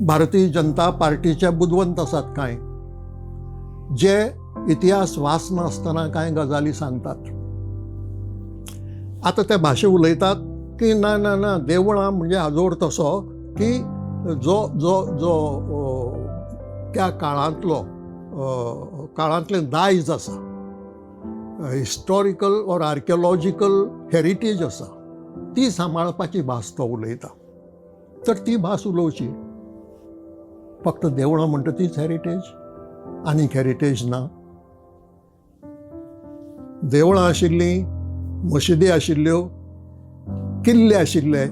भारतीय जनता पार्टीचे बुदवंत आसात कांय, जे इतिहास वाचनासतना कांय गजाली सांगतात. आतां ते भाशे उलयतात की ना ना ना, देवळां म्हणजे हाजो अर्थ असो की जो जो जो त्या काळांतलो काळांतलें दायज आसा, हिस्टॉरिकल ऑर आर्किओलॉजिकल हेरिटेज आसा, ती सांबाळपाची भास तो उलयता. तर ती भास उलोवची. फक्त देवळां म्हणटा तीच हेरिटेज, आनीक हेरिटेज ना? देवळां आशिल्लीं, मशिदी आशिल्ल्यो, किल्ले आशिल्ले,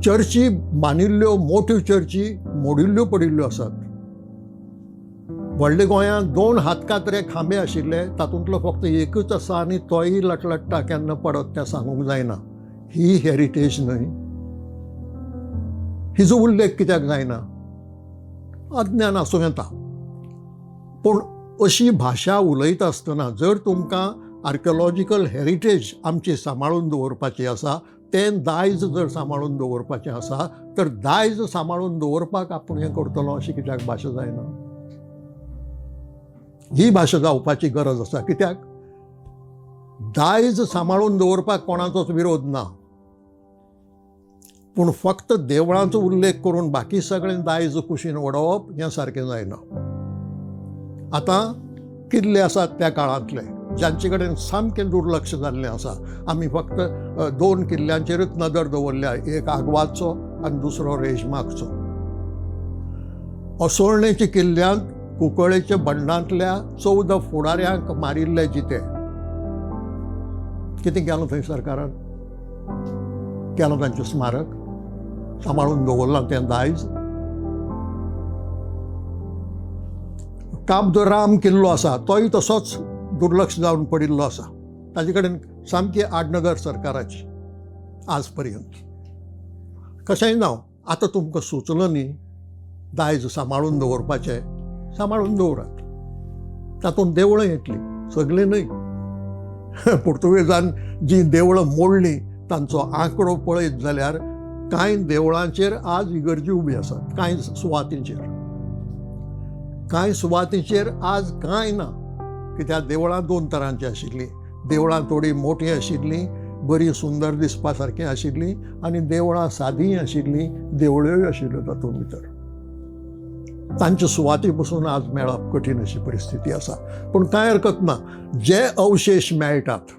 चर्ची बांदिल्ल्यो, मोठ्यो चर्ची मोडिल्ल्यो पडिल्ल्यो आसात. व्हडले गोंयांत 2 हातकातरे खांबे आशिल्ले, तातूंतलो फक्त एकूच आसा आनी तोय लटलट्टा, केन्ना पडत तें सांगूंक जायना. ही हेरिटेज न्हय. हिजो उल्लेख कित्याक जायना? अज्ञान आसूं येता. पूण अशी भाशा उलयता आसतना जर तुमकां आर्किओलॉजिकल हेरिटेज आमची सांबाळून दवरपाची आसा, तें दायज जर सांबाळून दवरपाचें आसा, तर दायज सांबाळून दवरपाक आपूण हें करतलो अशी कित्याक भाशा जायना? ही भाशा जावपाची गरज आसा. कित्याक दायज सांबाळून दवरपाक कोणाचोच विरोध ना, पूण फक्त देवळांचो उल्लेख करून बाकी सगळें दायज कुशीन उडोवप हें सारकें जायना. आतां किल्ले आसात त्या काळांतले जांचे कडेन सामकें दुर्लक्ष जाल्लें आसा. आमी फक्त 2 किल्ल्यांचेरूच नदर दवरल्या, एक आगवादचो आनी दुसरो रेजमागचो. असोळणेच्या किल्ल्यांत कुंकळेच्या बंडांतल्या 14 फुडाऱ्यांक मारिल्ले जिते. कितें केलां थंय सरकारान? केलां तांचें स्मारक? सांबाळून दवरलां तें दायज? काब the Ram किल्लो आसा तोय तसोच दुर्लक्ष जावन पडिल्लो आसा. ताजे कडेन सामकी आडनदर सरकाराची आज पर्यंत. कशेंय जावं, आतां तुमकां सुचलो न्ही दायज सांबाळून दवरपाचें, सांबाळून दवरात. तातूंत देवळां येतलीं, सगळीं न्हय. पुर्तुगेजान जीं देवळां मोडलीं तांचो आंकडो पळयत जाल्यार कांय देवळांचेर आज इगर्जी उबी आसात, कांय सुवातींचेर, कांय सुवातींचेर आज कांय ना. कित्याक देवळां 2 तरांचीं आशिल्लीं. देवळां थोडीं मोटीं आशिल्लीं, बरीं सुंदर दिसपा सारकीं आशिल्लीं, आनी देवळां सादीं आशिल्लीं, देवळ्योय आशिल्ल्यो तातूंत भितर. तांच्या सुवाती पसून आज मेळप कठीण अशी परिस्थिती आसा. पूण कांय हरकत ना, जे अवशेश मेळटात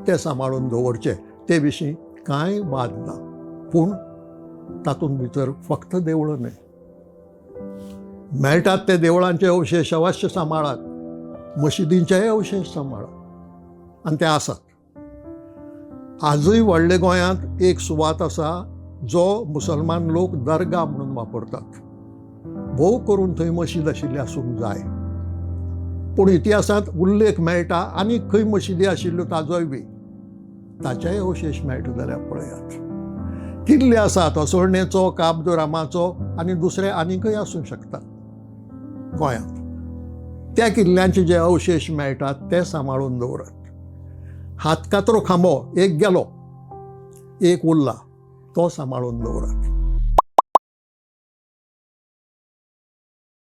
ते सांबाळून दवरचे, ते विशीं कांय वाद ना. पूण तातूंत भितर फक्त देवळां न्हय, मेळटात ते देवळांचे अवशेश अवश्य सांबाळात, मशिदींचेय अवशेश सांबाळात, आनी ते आसात. आजूय व्हडले गोंयांत एक सुवात आसा जो मुसलमान लोक दर्गा म्हणून वापरतात. भोव करून थंय मशीद आशिल्ली आसूंक जाय, पूण इतिहासांत उल्लेख मेळटा आनी खंय मशिदी आशिल्ल्यो ताजोय बी ताचेय अवशेश मेळटा जाल्यार पळयात. किल्ले आसात असोळणेचो, काब the रामाचो आनी दुसरे आनीकय आसूंक शकतात गोंयांत. त्या किल्ल्यांचे जे अवशेश मेळटात ते सांबाळून दवरात. हातकातरो खांबो एक गेलो, एक उरला, तो सांबाळून दवरात.